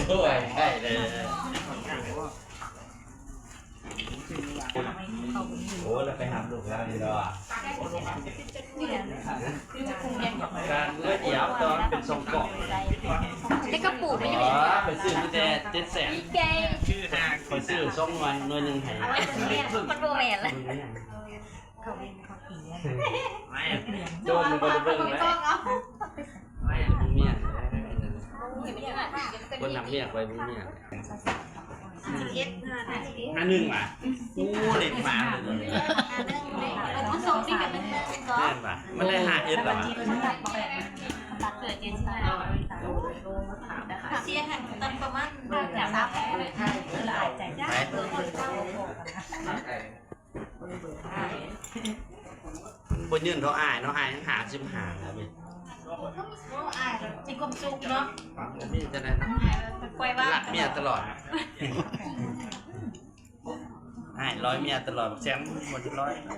ໂອ້ຍ ໄດ້ເລີຍ. ໂອ້ ແລ້ວໄປຮັບລູກແລ້ວນີ້ເນາະ. ການເມື່ອດຽວຕອນເປັນສອງກ່ອງ ແຕ່ກະປຸກມັນຢູ່ ອໍ ໄປຊື້ແຕ່ເຈັດແສນ ຂ້ອຍຊື້ສອງໜ່ວຍ ໜ່ວຍໜຶ່ງໃຫ້ ມັນບໍ່ແມ່ນລະ. ໂຈນມັນບໍ່ໄດ້ເບິ່ງເລີຍ ເມຍ ຄົນນຳເມຍໄປເບິ່ງເມຍ. ສິບເອັດ ຫ້າໜຶ່ງຫວາ? ໂອ້ ເດັກມາເລີຍ ຫ້າໜຶ່ງ ມັນສົ່ງນີ້ກັນໜຶ່ງ ແມ່ນຫວາ? ມັນໄດ້ຫ້າເອັດແລ້ວຫວາ? ເສຍຫັ້ນຕອນປະມານສາມ ໄປ ບໍ່ຍື່ນເທົ່າອ້າຍເນາະ ອ້າຍຍັງຫ້າສິບຫ້າແລ້ວເວີຍ. ໂອ້ ອ້າຍມີຄວາມສຸກເນາະ ມີແຕ່ນັ້ນ ອ້າຍປ່ອຍວ່າງ ລັກເມຍຕະຫຼອດ ອ້າຍລອຍເມຍຕະຫຼອດ. ບັກແຊມບໍ່ໄດ້ລອຍ ຫ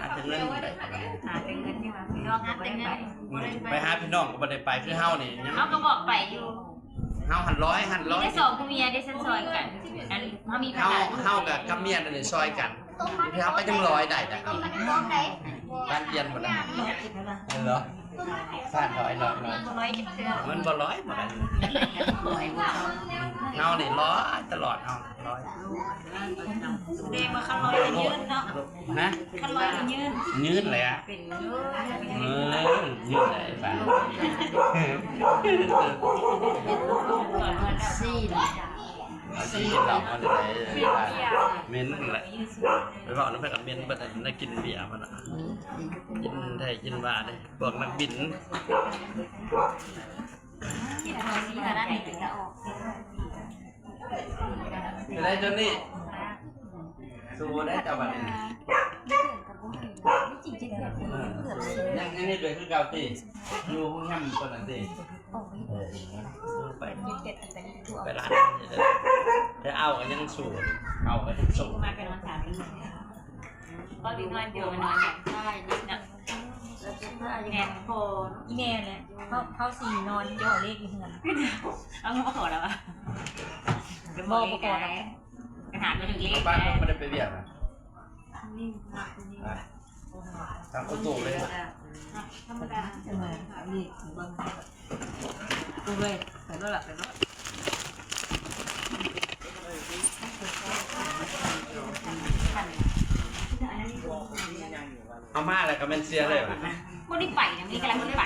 າແຕ່ເງິນໄດ້ ຫາແຕ່ເງິນນີ້ຫວາ ພີ່ນ້ອງກໍບໍ່ໄດ້ໄປ ໄປຫາພີ່ນ້ອງກໍບໍ່ໄດ້ໄປ ຄືເຮົານີ້ ເຮົາກໍບອກໄປຢູ່. ເຮົາຫັ້ນລອຍ ຫັ້ນລອຍ ມີແຕ່ສອງຜົວເມຍເດ້ ຊັ້ນຊ່ອຍກັນ ອັນເຮົາມີພາ ເຮົາ ລະ ເຮົາກະກັບເມຍນີ້ຊ່ອຍກັນ ເຮົາກະຍັງລອຍໄດ້ນະ ການປ່ຽນບໍ່ໄດ້ ເຫັນບໍ່? ສ້າງເຂົາໄອ້ນ້ອຍ ມັນບໍ່ລອຍ ບໍ່ໄດ້ ເຮົານີ້ລອຍຕະຫຼອດ ເຮົາລອຍ ແສດງວ່າຄັນລອຍກະຍືນເນາະ. ນະ? ຄັນລອຍກະຍືນ ຍືນແຫຼະ ເປັນ ເອີ ຍືນໄດ້ບາດ ຊີນ ຊີນເຫຼົ້າມາແຕ່ໃດ ເໝັນແຫຼະ ໄປເວົ້ານຳໃຜກະເໝັນເບິດ ໄດ້ກິນເບຍມັນນະ ກິນໄທກິນວ່າເດ້ ພວກນັກບິນ. ເປັນໃດໂຈນນີ້? ສູ້ໄດ້ເຈົ້າບັດນີ້ ເອີ ຍັງ ຍັງເຮັດໄດ້ຄືເກົ່າຕິ? ຢູ່ໂຮງແຮມຕົວນັ້ນຕິ? ເອີ ໄປ ໄປຮ້ານ ແຕ່ເອົາກະຍັງສູ້ ເອົາກະຍັງສູ້ ມາເປັນວັນເສົາ ກໍໄດ້ນອນຢູ່ ນອນຢູ່ ໃຊ່ ນະ ແມ່ນພໍ ອີແມ່ແຫຼະ ເຂົາ ເຂົາຊິນອນຈໍ້ເລກຢູ່ເຮືອນ ເອົາເງິນມາຂໍແລ້ວຫວາ? ບໍ່ ບໍ່ຂໍແລ້ວ ໄປຫາເງິນເລກ ບ້ານບໍ່ໄດ້ໄປວຽກນະ ນີ້ ນີ້ ທາງປະຕູເລີຍ ທຳມະດາ ເອີ ນີ້ເບິ່ງ ເອີ ໄປໂລດລະ ໄປໂລດ. ເອົາມາແລ້ວກະແມ່ນເສຍເລີຍຫວາ? ບໍ່ໄດ້ໄປນະ ມື້ນີ້ກຳລັງຊິໄປ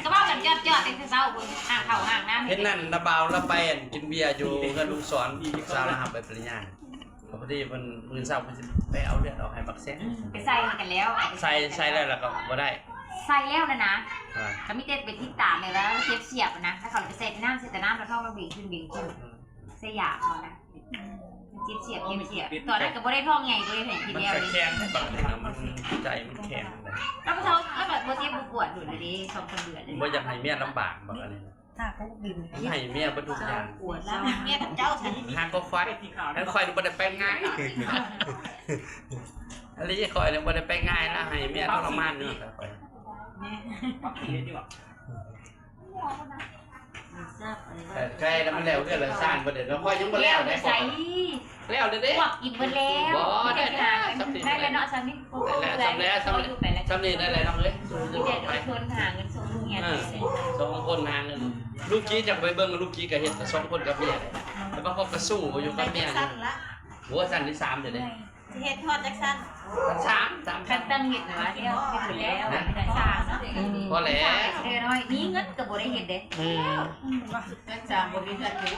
ກະເວົ້າກັນຈອດໆ ແຕ່ເຊົ້າພຸ້ນ ຫາເຂົ້າຫານ້ຳ ເຫັນນັ້ນລະບ່າວລະໄປກິນເບຍຢູ່ເຮືອນລຸງສອນ ລູກສາວລະຮັບໃບປະລິນຍາ ພໍດີເພິ່ນ ມື້ເຊົ້າເພິ່ນຊິໄປເອົາເລືອດອອກໃຫ້ບັກແຊງ ໄປໃສ່ກັນແລ້ວ ໃສ່ ໃສ່ແລ້ວລະກະບໍ່ໄດ້ ໃສ່ແລ້ວນະນະ ກະມີແຕ່ໄປຕິດຕາມແລ້ວ ລະເຈັບສຽບນະ ລະເຂົາໄປໃສ່ແຕ່ນ້ຳ ໃສ່ແຕ່ນ້ຳ ລະທ້ອງລະເບງຂຶ້ນເບງຂຶ້ນ ໃສ່ຢາເຂົານະ ເຈັບສຽບ ເຈັບສຽບ ຕອນນັ້ນກະບໍ່ໄດ້ທ້ອງໃຫຍ່ ບໍ່ໄດ້ແຜງທີ່ແລ້ວເດ້ ມັນກະແຂງແບບນີ້ນະ ມັນໃຈມັນແຂງ ລະບໍ່ເຊົາ ລະບໍ່ເຈັບບໍ່ປວດດົນເດ້ ສອງສາມເດືອນ ບໍ່ຢາກໃຫ້ເມຍລຳບາກບັກອັນນີ້ ຖ້າເຂົາດຶງ ໃຫ້ເມຍເບິດທຸກຢ່າງ ເມຍກັບເຈົ້າຊັ້ນ ຫາກວ່າຂ້ອຍ ຄັນຂ້ອຍນີ້ບໍ່ໄດ້ໄປງ່າຍ ອັນນີ້ຂ້ອຍນີ້ບໍ່ໄດ້ໄປງ່າຍນະ ໃຫ້ເມຍທໍລະມານຢູ່ ແມ່ ແຕ່ໄກ່ລະມັນແລ້ວເຮືອນລະຊານເບິດເດ້ ຂ້ອຍຍັງບໍ່ແລ້ວເດ້ ຂ້ອຍ ແລ້ວເດ້ ພວກກິນເບິດແລ້ວ ບໍ່ ໄດ້ແລ້ວ ໄດ້ແລ້ວເນາະ ຊ່ຳນີ້ ໄດ້ແລ້ວ ຊ່ຳນີ້ ຊ່ຳນີ້ໄດ້ແລ້ວນ້ອງເອີຍ ມີແຕ່ທຸກຄົນຫາເງິນສົ່ງລູກຮຽນ ເອີ ສອງຄົນຫາເງິນ ລູກກີ້ຈະໄປເບິ່ງ ລູກກີ້ກະເຮັດສອງຄົນກັບເມຍ ແຕ່ວ່າເຂົາກະສູ້ຢູ່ກັບເມຍຢູ່ ໂອ້ ຊັ້ນທີສາມເດ້ ຊິເຮັດຮອດຈັກຊັ້ນ? ຊັ້ນສາມ ສາມ ຄັນຕັ້ງເຮັດນະວ່າ ເຮັດແລ້ວ ຊັ້ນສາມ ພໍແລ້ວ ມີເງິນກະບໍ່ໄດ້ເຮັດເດ້ ອືມ ຈັ່ງຊັ້ນບໍ່ມີເງິນຢູ່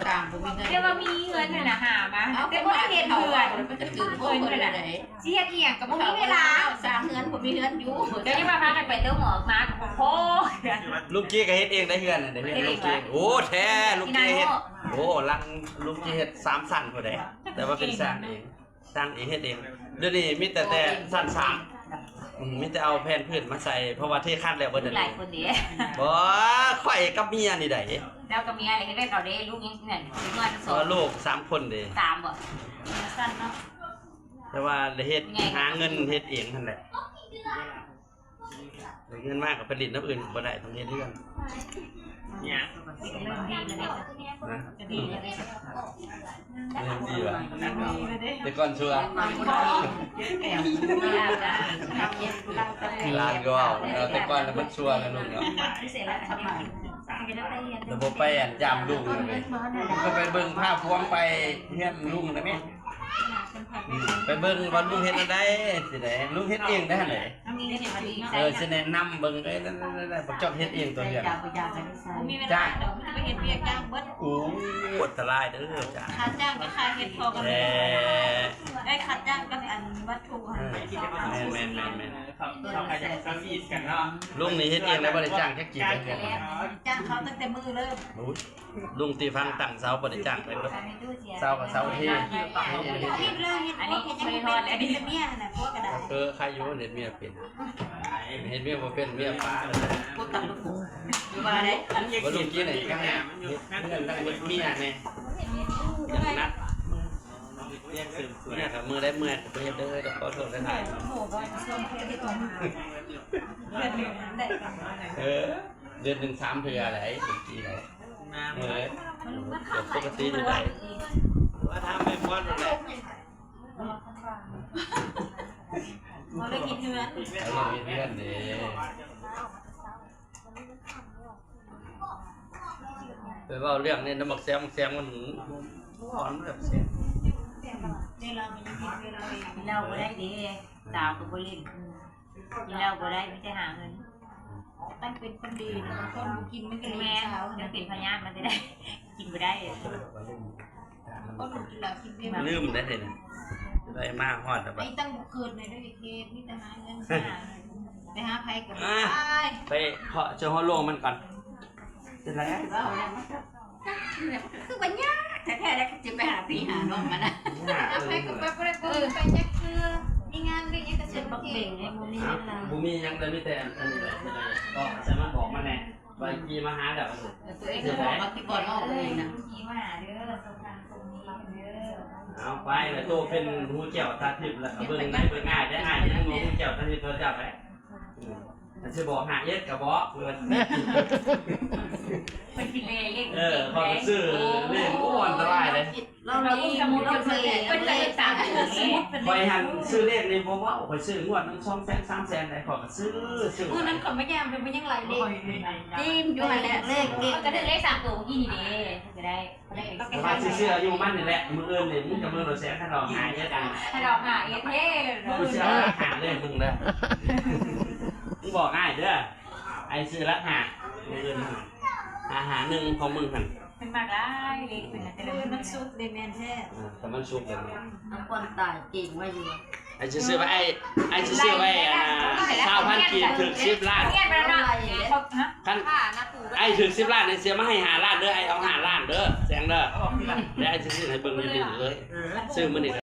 ຈັ່ງບໍ່ມີເງິນ ແຕ່ວ່າມີເງິນຫັ້ນນະຫາມາ ແຕ່ບໍ່ໄດ້ເຮັດເຮືອນ ເງິນຫັ້ນນະ ຊິເຮັດອີ່ຫຍັງກະບໍ່ມີເວລາ ສ້າງເຮືອນບໍ່ມີເຮືອນຢູ່ ເຈົ້າຢ່າວ່າພາກັນໄປເຕີມອອກມາກະບໍ່ພໍ ລູກກີ້ກະເຮັດເອງໄດ້ເຮືອນ ເຮັດເອງ ລູກກີ້ ໂອ້ ແທ້ ລູກກີ້ເຮັດ ໂອ້ ຫຼັງ ລູກກີ້ເຮັດສາມຊັ້ນພຸ້ນເດ້ ແຕ່ວ່າເປັນສ້າງເອງ ສ້າງເອງເຮັດເອງ ດຽວນີ້ມີແຕ່ ແຕ່ຊັ້ນສາມ ອືມ ມີແຕ່ເອົາແຜ່ນພື້ນມາໃສ່ ເພາະວ່າເທຄາດແລ້ວເບິດ ຫຼາຍຄົນເດ້ ບໍ່ ຂ້ອຍກັບເມຍນີ້ໃດ ເຈົ້າກັບເມຍແຫຼະ ເຮັດແບບເຮົາເດ້ ລູກຍັງ ເອີ ສອງ ລູກສາມຄົນເດ້ ສາມບໍ່ ແຕ່ວ່າລະເຮັດ ຫາເງິນເຮັດເອງຫັ້ນແຫຼະ. ໄດ້ເງິນມາກໍໄປຫຼິ້ນນຳອື່ນບໍ່ໄດ້ ຕ້ອງເຮັດເຮືອນ. ຫຍັງ? ນະ? ເລີ່ມດີວ່າ? ແຕ່ກ່ອນຊົ່ວ. ຫຼານກໍເວົ້າ ແຕ່ກ່ອນລະມັນຊົ່ວນະລູກເນາະ. ລະບໍ່ໄປອັນຢາມລຸງເລີຍ ກໍໄປເບິ່ງພາບພວມ ໄປເຮືອນລຸງນະແມ່. ອືມ ໄປເບິ່ງວ່າລຸງເຮັດແນວໃດ ຊິໄດ້ ລຸງເຮັດເອງໄດ້ຫັ້ນແຫຼະ. ເອີ ຊິແນະນຳເບິ່ງ ເອີ ນັ້ນໆໆ ພວກເຈົ້າເຮັດເອງຕົວເຮືອນ. ບໍ່ມີເວລາດອກ ມີແຕ່ໄປເຮັດວຽກຈ້າງເບິດ. ໂອ້ ອັນຕະລາຍເດີຈ້າງ. ຄ່າຈ້າງກັບຄ່າເຮັດພໍກັນ. ເອີ ໄດ້ຄ່າຈ້າງກັບອັນວັດຖຸຫັ້ນ. ເອີ ແມ່ນໆໆໆ ເຂົາ ເຂົາກໍຢາກສະວີດກັນເນາະ. ລຸງນີ້ເຮັດເອງໄດ້ບໍ່ ໄດ້ຈ້າງຈັກກີບເລີຍ? ຈ້າງເຂົາຕັ້ງແຕ່ມື້ເລີ່ມ. ໂອ້ຍ ລຸງຕີຝັ່ງຕັ້ງເສົາບໍ່ໄດ້ຈ້າງໃຜເບິດ. ເສົາກໍເສົາເທ ເຮັດເອງເຮັດເອງ. ອັນນີ້ເຄີຍຮອດແລ້ວນີ້ ເຮັດເມຍຫັ້ນນະ ຜົວກໍໄດ້. ເອີ ໃຄຢູ່ ເຮັດເມຍເປັນ ເຮັດເມຍບໍ່ເປັນ ເມຍປາ. ບໍ່ຕັດລູກ ຢູ່ວ່າໄດ້ ບໍ່ລຸງກິນໄດ້ ເຮັດເຮືອນ ເຮັດເມຍແດ່ ຢ່າງໜັກ. ເມຍກໍມື້ໃດເມື່ອຍກໍບໍ່ເຮັດເດີ ຂໍໂທດຫຼາຍໆ. ເອີ ເດືອນໜຶ່ງສາມເທື່ອໄດ໋ ເປັນປີໄດ໋. ເອີ ປົກກະຕິຢູ່ໃດ໋ ວ່າຖາມແມ່ພອນນັ້ນແຫຼະ. ເຮົາໄດ້ກິນເຮືອນ ເຮົາໄດ້ກິນເຮືອນເດ້. ໄປເວົ້າເລື່ອງນີ້ນຳບັກແຊມ ບັກແຊມມັນ ມັນແບບແຊມ. ກິນເຫຼົ້າບໍ່ໄດ້ເດ້ ສາວກໍບໍ່ຫຼິ້ນ. ກິນເຫຼົ້າບໍ່ໄດ້ ມີແຕ່ຫາເງິນ. ຕັ້ງເປັນຄົນດີນະ ຄົນບໍ່ກິນມັນກໍເລີຍເຊົາ. ແມ່ນ ເປັນພະຍາດມາແຕ່ໃດ ກິນບໍ່ໄດ້. ຄົນບໍ່ກິນເຫຼົ້າກິນເບຍ ລືມໄດ້ເດ ໄດ້ມາຮອດແລ້ວ. ໄອ້ຕັ້ງບໍ່ເກີດໃນເດ້ເຂດ ມີແຕ່ຫາເງິນ ໄປຫາໃຜກໍໄປ ໄປເພາະເຈົ້າຮອດໂລງມັນກ່ອນ. ເປັນໄດ? ຄືວ່າຍາກແທ້ໆ ແລ້ວຊິໄປຫາພີ່ຫານ້ອງມັນນະ. ຫາ ເອີ ໄປກໍໄປບໍ່ໄດ້ ເອີ ໄປຈັກເທື່ອ. ມີງານມີຫຍັງກໍຊິບໍ່ເກັ່ງ ບໍ່ມີຫຍັງເລີຍ. ບໍ່ມີຫຍັງເລີຍ ມີແຕ່ອັນ ອັນນີ້ແຫຼະ. ກໍໃສ່ມາບອກມັນແດ່ ວ່າຂີ່ມາຫາແລ້ວ. ເອີ ຕົວເອງກໍບອກວ່າຊິບໍ່ເວົ້າເອງນະ. ຂີ່ມາຫາເດີ ສົ່ງທາງສົ່ງນີ້ເດີ. ເອົາໄປລະ ໂຕເປັນຫູແກ້ວຕາທິບລະ ເບິ່ງໄດ້ເບິ່ງອ້າຍໄດ້ ອ້າຍຍັງຫູແກ້ວຕາທິບເທົ່າເຈົ້າໄດ໋. ຄັນຊິບອກຫ້າເອັດກໍບອກ. ເພິ່ນຊິເລກ ເອີ ເຂົາກໍຊື້ເລກ. ໂອ້ ອັນຕະລາຍເດ້. ລາວມີສະໝຸດ ເພິ່ນເລີກສາມໂຕ. ຂ້ອຍຫັ້ນຊື້ເລກນີ້ບໍ່ເວົ້າ ຂ້ອຍຊື້ງວດໜຶ່ງສອງແສນສາມແສນໄດ໋ ຂ້ອຍກໍຊື້ ຊື້. ມື້ນັ້ນຂ້ອຍມາຢາມ ເພິ່ນຍັງໄລ່ເລກ ຕີມຢູ່ຫັ້ນແຫຼະ. ເລກ ເລກ ຂ້ອຍກໍຖືກເລກສາມໂຕກີ້ນີ້ເດ້ ກໍໄດ້. ແຕ່ວ່າຊິຊື້ອາຍຸມັນນີ້ແຫຼະ ມື້ອື່ນນີ້ມຶງຈະເບິ່ງໂລດແສງ ຄັນອອກຫ້າເອັດ ຄັນອອກຫ້າເອັດເດ້. ກູຊິເອົາຫ້າເລີຍມຶງເດີ ມຶງບອກອ້າຍເດີ. ອ້າຍຊື້ຫຼັກຫ້າ ມື້ອື່ນ ຫ້າຫ້າໜຶ່ງຂອງມຶງຫັ້ນ. ເພິ່ນມັກຫຼາຍເລກເພິ່ນນະ ແຕ່ລະມື້ມັນສຸກເດ້. ແມ່ນແທ້ ເອີ ແຕ່ມັນສຸກເດ້. ອາຄວາມຕາຍເກັ່ງໄວ້ຢູ່. ອ້າຍຊິຊື້ໄວ້ ອ້າຍ ອ້າຍຊິຊື້ໄວ້ ອັນນ່າ ຊາວພັນກີບ ຖືກສິບລ້ານ. ຄັນອ້າຍຖືກສິບລ້ານນີ້ ຊິເອົາມາໃຫ້ຫ້າລ້ານເດີ ອ້າຍເອົາຫ້າລ້ານເດີ ແສງເດີ. ແລ້ວອ້າຍຊິຊື້ໃຫ້ເບິ່ງດີໆເລີຍ ຊື້ມື້ນີ້.